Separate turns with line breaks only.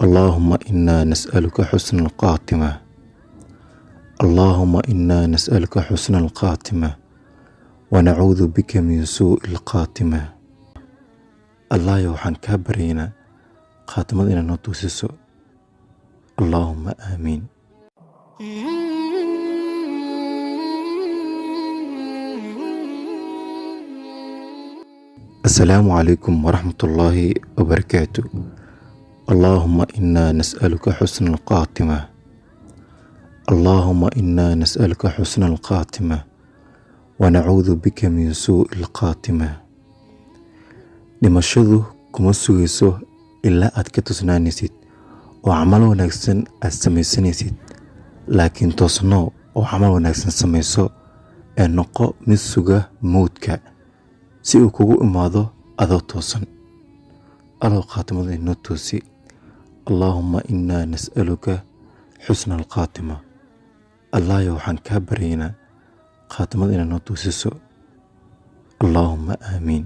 Allaahumma innaa nas'aluka xusna alkhaatima. Allaahumma innaa nas'aluka xusna alkhaatima wa nacuudu bika min suu'i alkhaatima. Allahayow, waxaan kaa baryaynaa khaatimada inaad noo toosiso. Allaahumma aamiin. Assalaamu calaykum waraxmatullaahi wabarakaatu. Allaahumma innaa nas'aluka xusna alkhaatima. Allaahumma innaa nas'aluka xusna alkhaatima wa nacuudu bika min suu'i alkhaatima. Dhimashadu kuma sugayso ilaa aad ka toosnaanaysid oo camal wanaagsan aad samaysanaysid, laakiin toosnoo oo camal wanaagsan samayso ee noqo mid suga mowdka si uu kugu imaado adoo toosan. Allow, khaatimada inoo toosi. Allaahumma innaa nas'aluka xusna alkhaatima. Allahayow, waxaan kaa baryaynaa khaatimada inaad noo toosiso. Allaahumma aamiin.